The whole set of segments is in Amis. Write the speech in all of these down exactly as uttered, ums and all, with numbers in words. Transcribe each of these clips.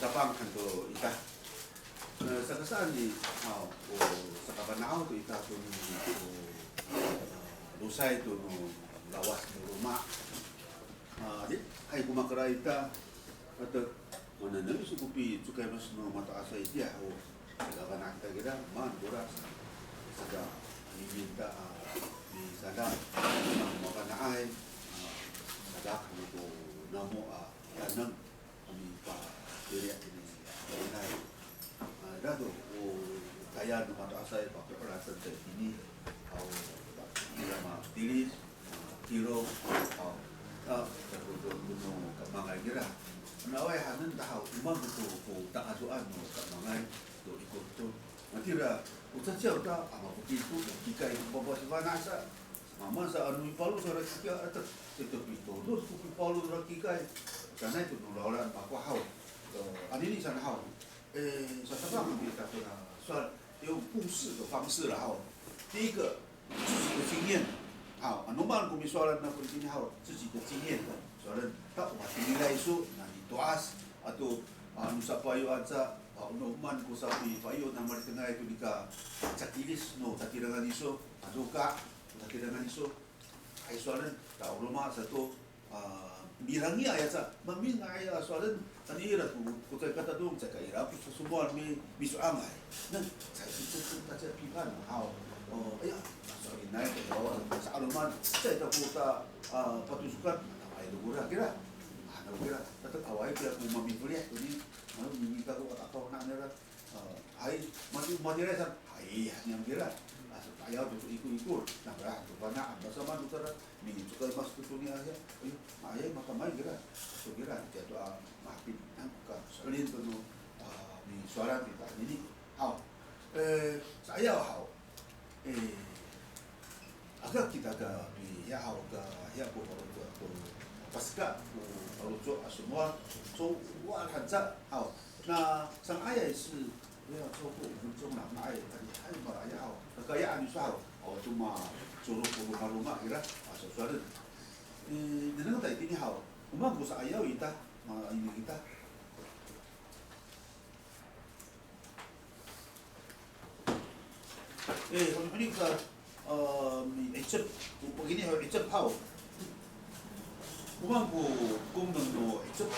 Tapang han to ita. E, saka saan i, haw, o, sakafana'aw to ita to ni, o, e, losay to no lawac no loma'. A, di, hay ko makera ita, ato, manengneng iso ko picokay mas no mato'asay itiya, o, sakafana' kita kira, maan kora, saka, miminta, a, misadak, a, mafana'ay, a, sadak no ko namo, a, taneng, a, mipatili'ay tini, a, inay. A, ira to, o, tayal no mato'asay, pako'elasen sa itini, a, o, ira matilid, a, kilo, a, a, sa ko, ko, ko no kamangay nira. Naway hanen ta haw, o maan ko to, ko ta'adoan no kamangay to ikor to. Matira, o caciyaw ta, a, mafokil to, o kikay, o papasifana' sa. Mamaan sa, ano mipalal sa ira kikay, ato, ito pito, no, ko pipalal ira kikay. Sanay to no lawla mako haw. E, anini saan haw. E, sasaka kami ta kona sowal, 用故事的方式了哈。第一个，自己的经验。好，ano maan ko misowalan ako itini haw, 自己的经验。Sowalen, ta, o matengilay iso, nani to'as, ato, a, no sapayo aca, a, ano maan ko sapipayo, na malitengay to nika, cakilis no tatirengan iso, a, doka, tatirengan iso. Hay sowalen, ta o roma sato, a, mirangiay aca, mamingay a sowalen, ano ira ko, ko caay katadong, caay ka ira ko sasomowal mi, miso'angay. Nan, caay ko caay ko caay pipan, haw. O, aya, sowal inay ko, o, sa 'aloman, caay ta ko ta, a, patosokan, matangay to kora, kira. A, na kira, tatak awaay kira ko mamifelihay to ni, ano, mimita ko katakaw na nira. A, hay, mati, matiraay saan, hay, han niyam kira. A, so, ayaw to, to ikor, ikor. Nang kira, to fana', a, masamaan to tara, micokay mas to to ni aya. Ayo, aya, makamay kira. So kira, tiya to, a, mahapinang ko kaso'elin to no, a, misowalan kita anini. Haw. E, saayaw haw. E, aka kita ka pi, hiya haw ka, hiya ko faloco' to, paska ko faloco' a somowal, sowal hanca haw. Na sanga'ayay sa, 不要超过五分钟啦, nga'ay, adi, hay, malaya haw. Kakayaan iso haw, awa to ma, solo ko romaroma ira, a, sowal sowal. E, nengneng ta itini haw, o maan ko saayaw ita, ma, ini kita. E, honi, honi ka, e, mi'icep, o, pakayni ho 'icep haw. O maan ko 功能 no 'icep.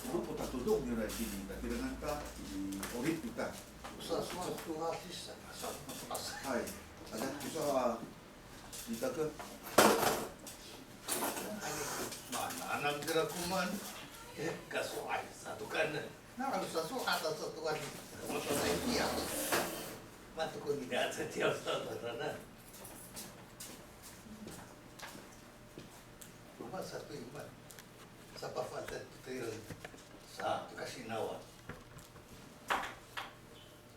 O maan ko tatodong nira itini, tatirengan ta, i 'orip ita. Sa, sa, sa, sa, sa. Hay. Ada, iso, a, Ita ka. Mananam kira komaen. E, kaso'ay sato kaenen. Na, ano saso'ay sato kaenen. Mato sa itiya. Mato ko nira sa tiya sato kaenen. Roma sato i maan. Sapafa'ed to tireng. Sa, to kasinawan.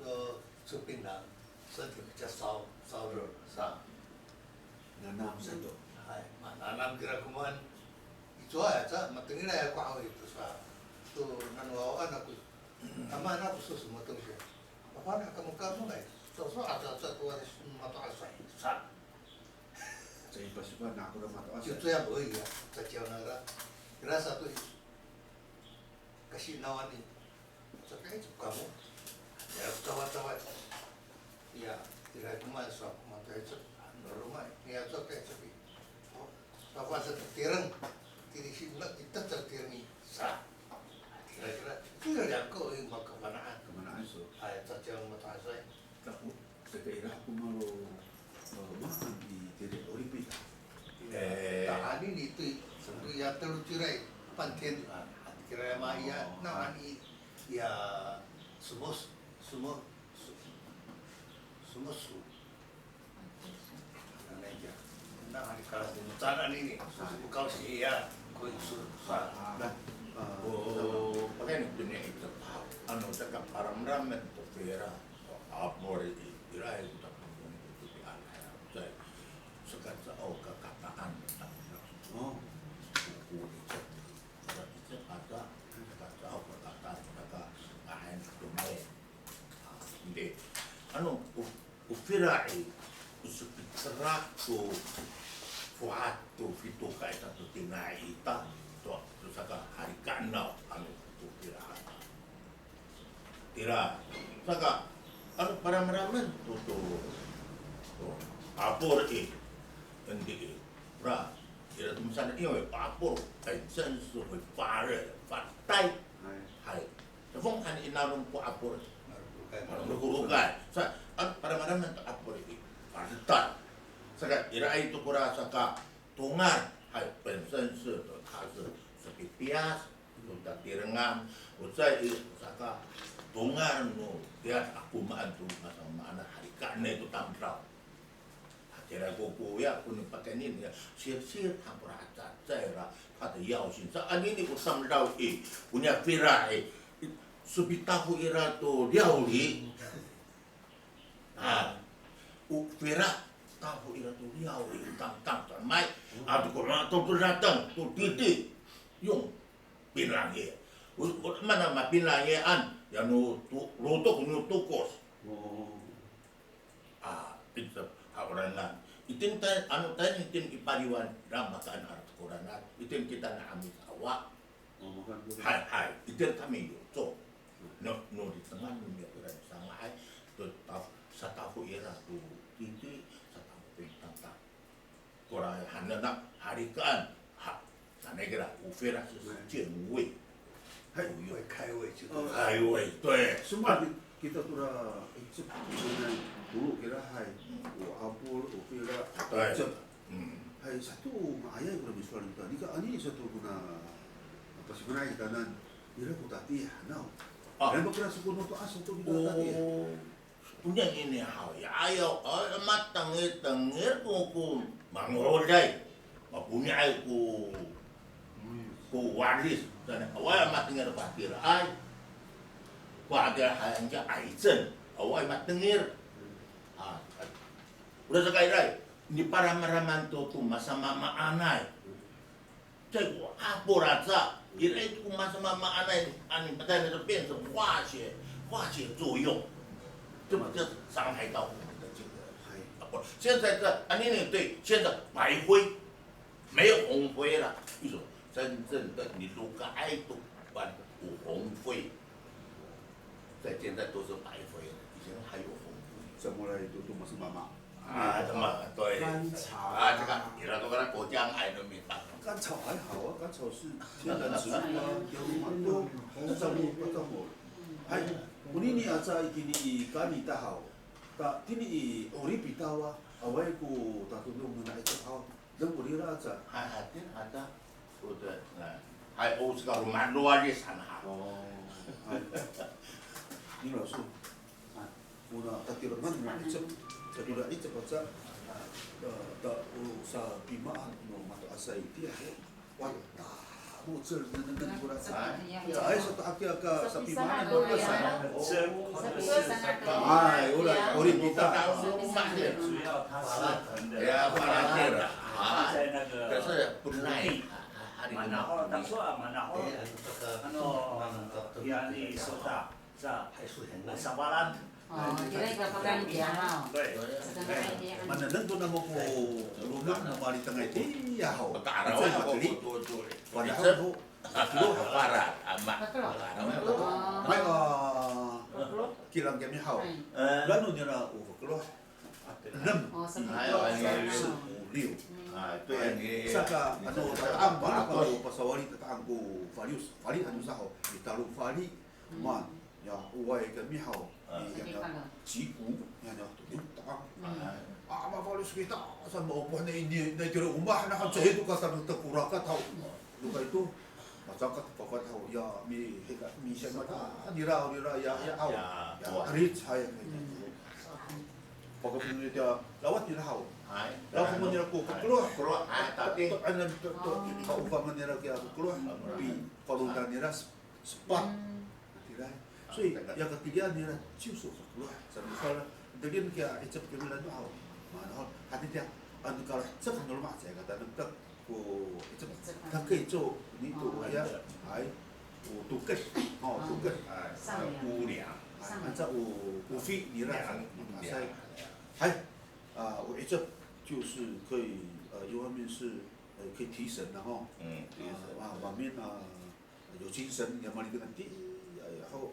So, sopinang, sa to kica saw, sawder, sa. Nanam sato. Hay, mananam kira komaen. Icowa aca, matengilay ako haw ito sa. To, nano awaen ako. Tama na ako so, so mateng siya. Apa na kamu kamu ay? So, so, aca, aca, to, aca, mato'asay. Sa. Sa ipa sipa na ako na mato'asay. Icowa ya, boy, ya. Sa ciyaw nara. Kira sato i. Kasinawan i. Sa ka'icep kamo. Ya, cawa, cawa. Ya, tira komaen sa, komaen ka'icep. Ano roma, ya, sa ka'icep i. O, sa fa'ed sa tireng. Tiri si, na, ita sa tireng i. Sa. Tira, tira. Tira, ya, ko, i, makafana'an. Kafana'an so. Ay, sa ciyaw mato'asay. Saka ira ko malo, e, maan i tiri 'orip ita. E. Ta anini to i, sato ya tolo ciray, 半天, a, kira ya maya, o, nawhani ya, somos, somos, somos. Nanay ya. Nawhani kala simocan anini, somos ko kaos ya, ko iso. A, a. O, pakayni to ni ita, ano, saka paramdam to kira. Apor i, iraay ko tapang ko ni ko pipi'ad. Sa, saka caay o kakataan. O. Ko icep. Saka icep aca, saka caay o kakataan, saka ahen to mare. A, hindi. Ano, o, o fira i, o sopicera to, fohat to, fito ka ita to tinaay ita, to, to saka harikaen, ano, to, Ira, saka, ano, paramaramen to, to, to, apor i, endi i, ora, ira to masaan, 因为 apor 本身是会发热、发呆。Hay. Hay. Safong han i, nalong ko apor, nalong ko lokay. Sa, ano, paramaramen to apor i, paretan. Saka, iraay to kora saka, tongal, hay, 本身是, 它是, sapipiyas, to tatirengan, o caay i, saka, tongal no, tiya a komaen to masamaamaanay, halikaen to tamdaw. Hatira ko koya, ko no pakayni, ya, sirsiran kora cacay ira, 它的药性. Sa, anini ko tamdaw i, ko niya fira i, i, sapitafo ira to 料理. A, o fira, tafo ira to 料理, tangtang, tamay, ato ko, to, to dateng, to titi, 用 pinlangi. O, o, mana mapinlangian, yano, to, lotok no tokos. A, ito, ha, oranan. Itini ta, ano, tayni itini i Paliwan, ira makaen ira to koranan. Itini kita na'Amis awa. Hay, hay. Itira kami yo, so. No, no, di tengah no, miya ira sanga'ay, to, taf-, satafo ira to titi, satafo to tangtang. Kora hanen a, halikaen, ha, sanay kira, o fira 是健胃. Hay, 会开胃就对了。开胃，对。Saka kita tora, e, cep, sanay, dolo kira hay, o apor, o fira, 对。Cep. Hay, sato nga'ayay kora misowal kita. Nika anini sato kona pasifana'ay kitanan, ira ko tatiih hanaw. A. Ira ko kira soko no to a sato kita tatiih. O, oniyan ini haw, ya, ayaw, ay, matengil-tengil ko, ko mangoday. Maponiay ko, ko wadis. Saan, awaay matengil ko hatiraay. Ko hatiraay hayan kiya 癌症. Awaay matengil. A, Ora saka iraay, niparamaraman to to masamaamaanay. Caay ko apor aca, iraay ko masamaamaanay, a, 你不但那个变成化学，化学作用，这不就伤害到我们的这个 apor. 现在这，anini, 对，现在白灰，没有红灰了。为什么？真正的你如果爱读，有红灰。 在现在都是白灰了，以前还有红灰。怎么来都，都不是妈妈。啊，怎么，对。甘草啊。啊，这个，你那个国家癌的没办法。甘草还好啊，甘草是天然植物啊，有嘛，都红烧肉，不知道我。Hay, onini aca itini i Kani tahaw. Ta, tini i 'orip ita haw, awaay ko tatodong nona ita haw. Deng ko rira aca. Hay, hatira aca. O, hay, o, saka roma, rowalis han ha. O, hay. Ni 老师, a, ona tatirengan no 'icep, sa kira 'icep aca, a, ta, o, sapimaan no mato'asay itiya ho. Wata, mo cel, nengneng kora sa. Caay sato hakiya ka sapimaan no 'icep. Hay, ora, 'orip ita. 主要它是藤的，ya, 它在那个土地。Manahol, 当初啊，manahol, ano, yani, sota, sa, sapalan. O, ira i kapakang tiya haw. 对。Manengneng to namo ko lonong no malitengay tiya haw. Pata'araw ako ko, to, to. Padahal ho, Fokeloh. Para, ama. Fokeloh. Hay, a, kilang kiyami haw. Hay. Lano nira o fokeloh. Enem. O, sa. Hay, hay, hay. Saka, ano, tata'ang, mana ko pasawali tata'ang ko faliyos. Fali, ano sa haw. Mitaro fali. Man. Ya, o wawa kiyami haw. A. I, ya, ya, 旗鼓, ya, ya, to, to, ta. A, mafaliyos kita, sa maopoh na ini, na itira i omah, na han caay to ka sa to ko rakat haw. Lokay to, macakat, papat haw, ya, mi, heka, mi, sa, mata, nira, nira, ya, ya, haw. Ya, ya, wa. Arit, hay, hay. Pakapinoy tiya, lawat nira haw. Hay. Lawat mo nira ko, fokeloh. Fokeloh, hay, tapi. To, to, ano, to, to, kaofangan nira kiya fokeloh. Pi, falongan nira, sepat. Hatiraay. 所以 ya katilian nira 就是 fokeloh. Sa misal, tilian kiya 'icep kiyami lano haw. Manahol, hatira, ano kalahecek no loma' caay ka tanektek ko 'icep. 它可以做 nito, ya, hay, o toked, o toked, hay, 上梁. 屋梁. Hay, 上梁. Anca o, o fi nira, 梁, 梁. Hay, a, o 'icep 就是可以, 呃, 一方面是, 呃, 可以提神的哈。嗯，提神。A, maemin, a, 有精神, ya malitengay tiya ho,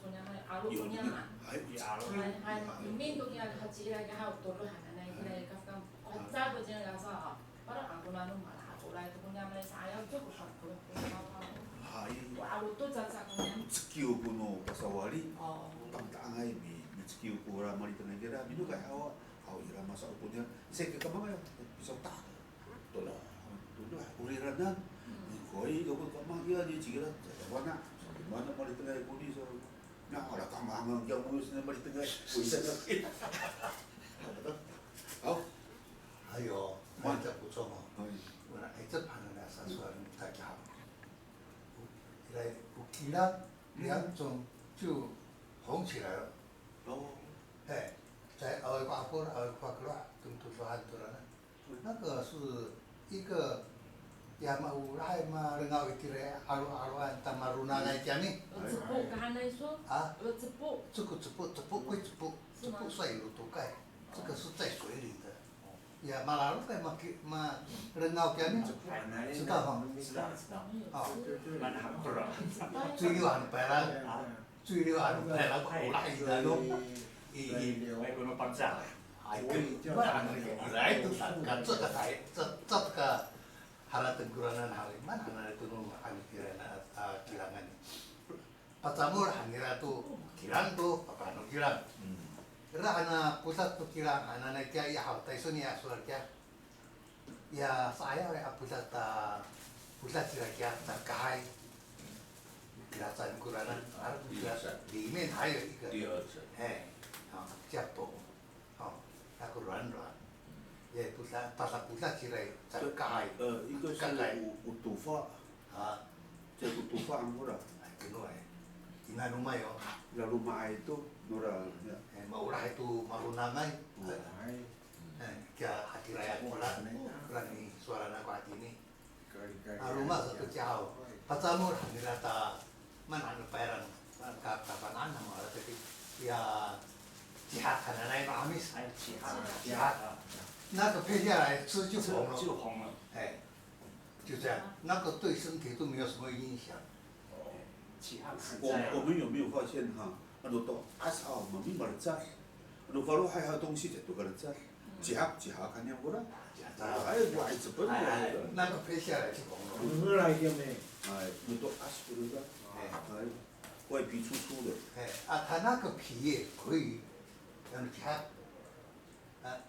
ko niyam, 'alo ko niyam a. Hay, hay, hay, mimin to kiya kaciilay kiya haw, tolo hananay kiya kafkam. Ko caay ko cingay kasa a. Para ako nano mala'akolay to ko niyam a sa'ayaw, coko ko ko. Hay. Ko 'alo to caca ko niyam. Cekiw ko no pasawali. O. Tangta'angay mi, micekiw ko ra malitengay kira, minokay haw, haw ira masa'opo niyam. Saka kamangay, pisaw ta. Tola, tola, oriranan. Koy, kako kamang iya ni cikira, sa wana, sa mana malitengay koni sa. Na, ala kamangan kiya mo sa malitengay, ko isa na. Haw. Hay, 我再补充哦。我那癌症盘的那三十万大家好。来，我听了两种就红起来了。哦。哎，在 away ko 'apol, away ko 'apol, tumtumbahan to 那个是一个 ya maolahay malengaw itira i 'alo'aloan ta malonangay kiyami. Cepok kahanay so? A? Cepok. Cepok, cepok, cepok, koy cepok. Cepok sa i lotokay. 这个是在水里的。Ya, malalokay maki, malengaw kiyami cepok. 知道哈？知道，知道。哦。Mana hakora. 最流行的白兰。 最流行的，哎，那个 olahay ira no. I, i, ay, ko no Pangcah. Ay, ko, mana, ay, to, ka, 这个台, 这, 这个 harateng koranan hari, mana, mana to no, ano, kira na, a, kilangan. Pacamol han nira to, kilang to, papano kilang. Ira hana pocat to kilang, hananay kiya i haw, tayso niya sowal kiya. Ya, sa'ayaway a pocat a, pocat cira kiya, cakahay. Kira caan koranan, a, kira, 里面还有一个。第二层。He, a, 叫头，a, 那个软软。Ye pocat, pocat, pocat cira, cakahay。呃，一个是 cakahay. O, o tofa。A. Caka o tofa han kora. Ay, keno ay. Ina loma' yo. Laloma'ay to, nora, ya. E, maolahay to malonangay. Maolahay. E, kiya hatiraay kora, kora ni sowal nako hatini. A, roma sato cihaw. Pacamol han nira ta, mana no payrang, ka, kafana'an namo ara teki. Ya, cihak hananay no 'Amis. Ay, cihak. Cihak. 那个配下来吃就红了。就，就红了。哎，就这样，那个对身体都没有什么影响。 我，我们有没有发现哈？Ano to'as haw, mami malecad. Ano falohay haw 东西 caay to kalecad. Cihak, cihak han niyam kora. Ay, 我还日本人。那个配下来就红了。Ano to'as kora. Ay, 外皮粗粗的。哎，啊，它那个皮也可以，让它 cihak。啊，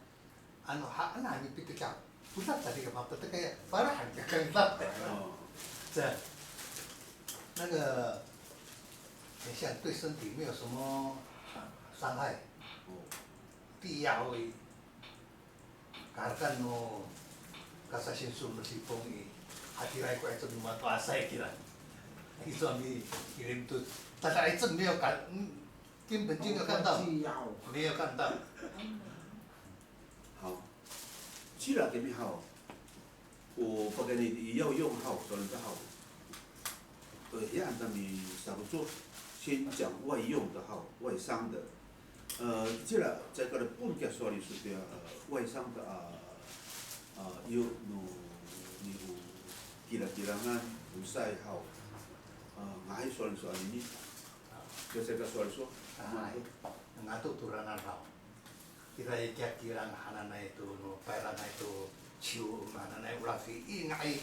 Ano, ha, ano, ano, pitik ka. Pocat tadi ka mapetek ka, falohay han ka kangda. 这，那个，很像对身体没有什么伤害。Tiya ho i, kaherekan no kasasinso no sipong i, Hatiraay ko 'icel no mato'asay kira. 'Icel mi, kilim to. 但是 'icel 没有看，嗯，根本就没有看到，没有看到。好，cila kami haw, o pakayni i 要用 haw, sowal haw. 呃，hiya ta misafeco, 先讲外用的 haw, 外商的。 呃，cila, caay ka lepon kiya sowal iso tiya, 呃，外商的 a, a, yo no, ni o kilakilangan, o say haw. A, nga'ay sowal iso anini. Kiya caay ka sowal iso. Hay. Ngato to ranan haw. Kira i kiya kilang hananay to, no, payranay to, ciw hananay, o lafi i nga'ay.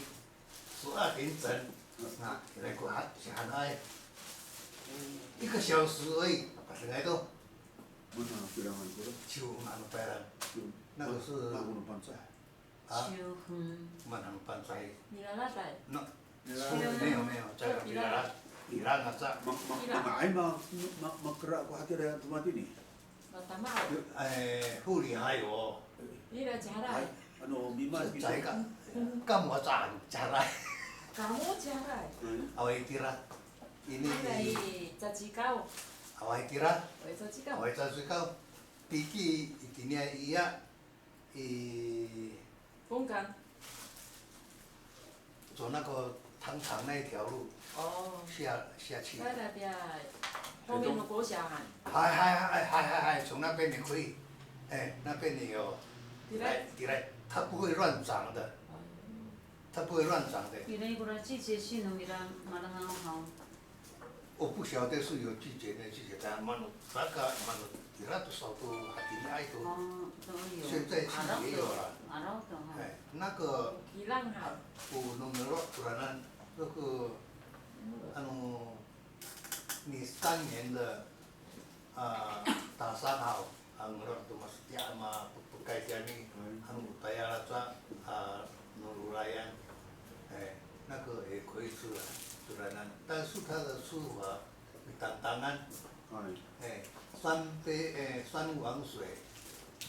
So'a kincen, na, kiray ko ha, si hanay. Ika siyaw so'oy, pasengay to. Mana kilangan ko? Ciw, ano payran. Ciw. 那个是 ma, ma, ano Pangcah. A? Ciw, hmm. Mana ano Pangcah. Nilalatay. No. Ciw. 没有，没有，这个 nilalat. Kilang aca. Ma, ma, manga'ay ma, ma, makera ko hatira to matini. Matama. Eh, 护理还有哦。Ira, caray. Ay, ano, mima, caay ka. Kamo aca, caray. Kamo caray. Awa itira. Ini. Ira i cacikaw. Awa itira. Awa i cacikaw. Awa i cacikaw. Piki itiniay iya. I 风干。走那个糖厂那一条路哦。下，下去。那，那边后面的国小啊。嗨，嗨，嗨，嗨，嗨，嗨，从那边也可以。哎，那边也有。对吧？来，对来，它不会乱长的。哦。它不会乱长的。Ira ko ra 季节性的，ira malangaw haw. 我不晓得是有季节没季节，但 mano' saka, mano' ira to saw to hatiniay to. 哦，都有。现在去也有了。Araw to, araw to, ha. 哎，那个，Kilang ha. 啊，我弄了，不然呢，那个，ano, 你三年的，啊，打伤好。 A ngero to masetiya a mapepekay kiyami, ano o tayal aca, a, no rorayan, e, 那个也可以吃啦，当然，但是它的吃法，mitangtangan，哎，三杯，哎，三碗水，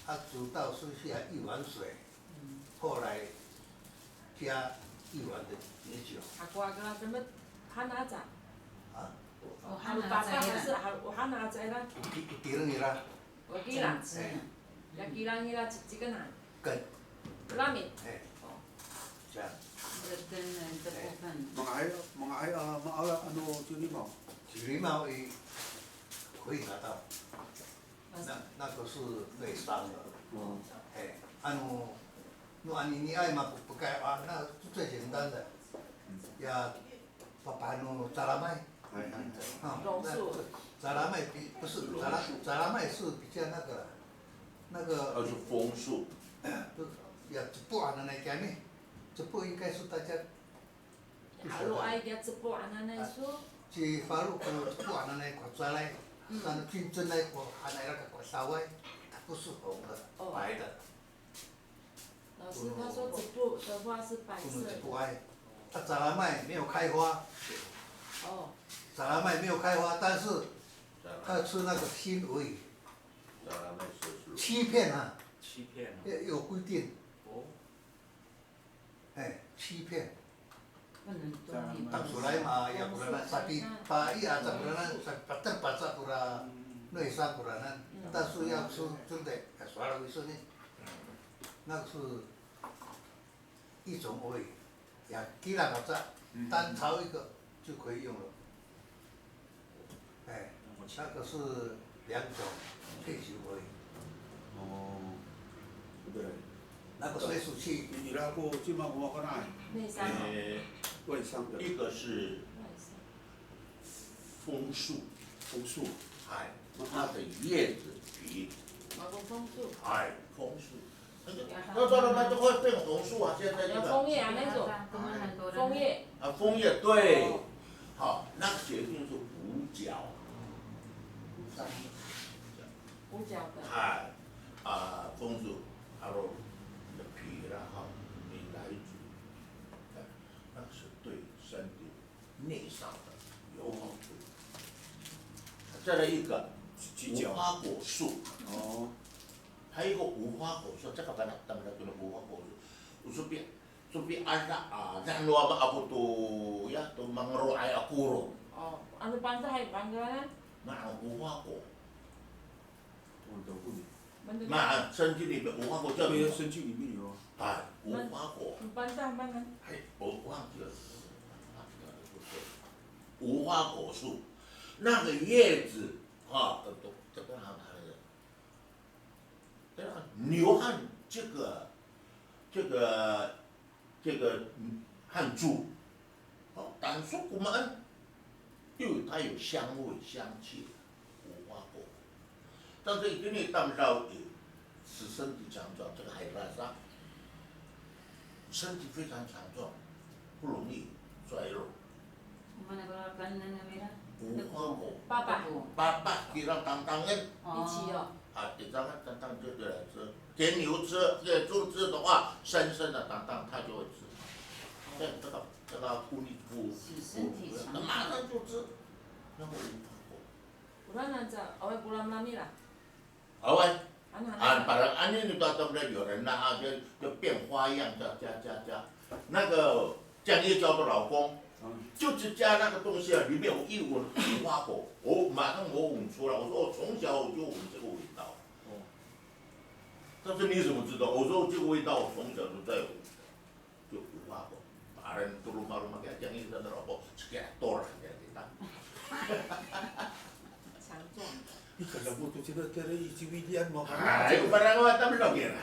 啊，煮到剩下一碗水，后来加一碗的米酒。Ako, ako, hana aca. 啊？O hana aca ira. Halo pata, halo, o hana aca ira. Iti-, itireng ira. O kilang. E. Ya kilang ira ci-, cikena. Ken. Lami. E. O. 这样。这个根呢，这部分。Manga'ay, manga'ay, a, ma'ala, ano, cirimaw. Cirimaw i, 可以拿到。那，那个是内伤的。嗯。哎，ano, no aniniay mapepekay, a, 那是最简单的。嗯。Ya, Papano calamay. 哎，哎，哎。啊，榕树。那这calamay 比，不是，calamay，calamay 是比较那个啦，那个。它是枫树。不是，ya cepo' hananay kiyami. Cepo' 应该是大家不晓得。Halo ay, ya cepo' hananay so. Ci Falo ko cepo' hananay ko calay, 嗯。Sano 金针来 ko hanay 那个 ko saway, 它不是红的，哦。白的。 老师，他说 cepo' 的话是白色的。Kono cepo' ay. 它 calamay 没有开花。哦。Calamay 没有开花，但是它吃那个心而已。Calamay 是，是。七片啊。七片啊。有，有规定。哦。哎，七片。 Tangsolaay ma, ya koranan, sapi, pa, iya, sa koranan, sapipater paca kora, 内伤 koranan, 但是要吃，真的，要 sowal ko iso ni. 那个是一种而已，ya kilang aca，单炒一个就可以用了。 哎，那个是两种配酒而已。哦，对。那个水煮气。Ira ko cima ko mafana'. 内伤。哎，外伤的。一个是外伤。枫树。枫树。哎，它的叶子比。哦，枫树。哎，枫树。 那个，那这个，那就会变红树啊，现在那个。有枫叶啊，那种。枫叶。啊，枫叶，对。哦。好，那个决定是补脚。补脚的。哎，啊，枫树，然后你的皮啦，哈，你来煮，哎，那是对身体 内伤的有好处。再来一个，无花果树。哦。还有一个无花果树，这个本来，本来就是无花果树。我说别， Sofi ada, a, dan no ama ako to, ya, to mangero'ay a kolong. O, ano Pangcah hay, Pangcah na? Ma'ang o Wako. Ma'ang, 圣经里面 o Wako 叫什么？对，圣经里面有啊。哎，o Wako。Pangcah 吗？哎，我忘记了。无花果树，那个叶子啊，都都都跟它拿来的。对啊，牛和这个这个这个嗯和猪，哦，但是我们因为它有香味香气，无花果。但是 itini tamdaw i, 使身体强壮，这个 haira 上，身体非常强壮，不容易衰弱。 无花果。Papa. Papa, 可以让当当人。一起哦。啊，给他们当当就对了，吃，给牛吃，给猪吃的话，生生的当当它就会吃。这这个这个苦力苦，使身体强壮。马上就吃，那个无花果。Ora nanca, awaay ko lamlamila. Awaay. Ano, ano. 啊，把它，啊，那你到东北有人呐，啊，就就变花样，加加加加。那个酱油浇的老公，嗯。就只加那个东西啊，里面有一闻无花果，我马上我闻出来，我说我从小我就闻这个味道。哦。他说你怎么知道？我说这个味道我从小就在闻。 就无花果。Para to romaroma kiya, 讲一个的老婆，去给他剁了，给他给他。强壮。你可能不知道，这个一直一点嘛。哎，我把那个他们老给了。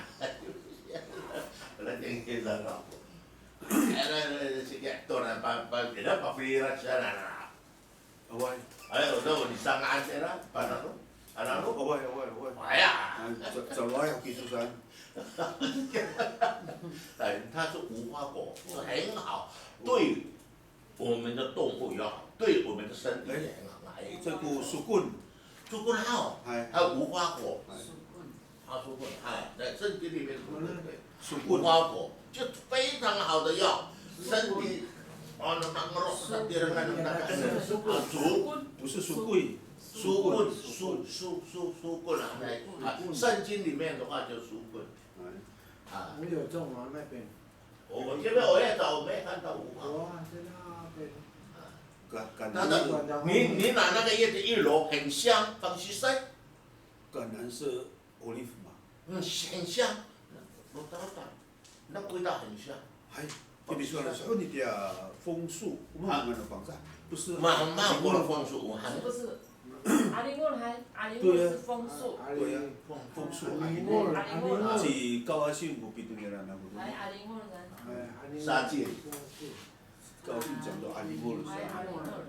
那讲一个的老婆，哎，那那那去给他剁了，把把给他把不离了，吃了啦。 Awaay. Ay, o, o, nisanga'an tira, panano? Anano? Awaay, awaay, awaay. Awaay, a. Ay, sa, sa awaay, o kiso saan. 哎，他说无花果是很好，对我们的动物也好，对我们的身体也很好。哎，这个 sokon。Sokon 好，哎。还有无花果。哎。 他说过，哎，在圣经里面说的，对，无花果就非常好的药，身体，哦，那么，那个，啊，竹，不是 sokon。Sokon，sokon，sokon，sokon 啊，哎，啊，圣经里面的话叫 sokon。哎。啊。我有种啊，那边。我，我这边我也找，我没看到无花果。有啊，在那边。啊。橄，橄榄。它的，你，你拿那个叶子一揉，很香，很吸收。橄榄是 olive 嘛。嗯，很香，我找找，那味道很香。Hay, to Biswara, so itiya 枫树, o maan no Pangcah, 不是 mahaen ko 枫树, o maan. 是不是？Alingol hay, alingol 是枫树。对呀。对呀，枫，枫树，alingol。Alingol。Ci Kawasin ko pitengil nira ko. Hay, alingol 呢？Saci. 高兴讲到 alingol 是吧？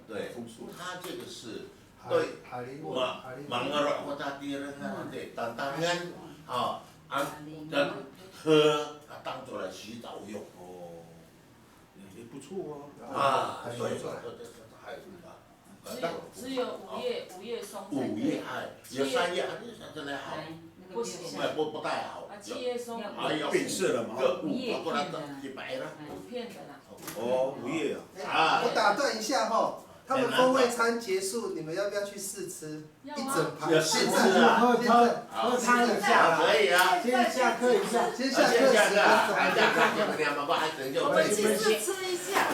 对，枫树。它这个是对，ma-，mangaro' ko tatirengan, 对，tantangan, 啊，啊，然后，啊，当作来洗澡用。哦，也不错啊。啊，对，对，对，对，还有啊。 只有，只有五叶，五叶松才可以。五叶，哎，有三叶，哎，那个真的好。哎，那个不行。不，不太好。啊，七叶松。哎呦，变色了嘛。五叶片的。五片的啦。哦，五叶啊。啊。我打断一下哈，他们风味餐结束，你们要不要去试吃？要啊。一整盘，要试吃啊。现在，现在，喝汤一下啦。可以啊。先下课一下。先下课，啊，先下课啊，哎，这样子，你们还等着，我们去试吃一下。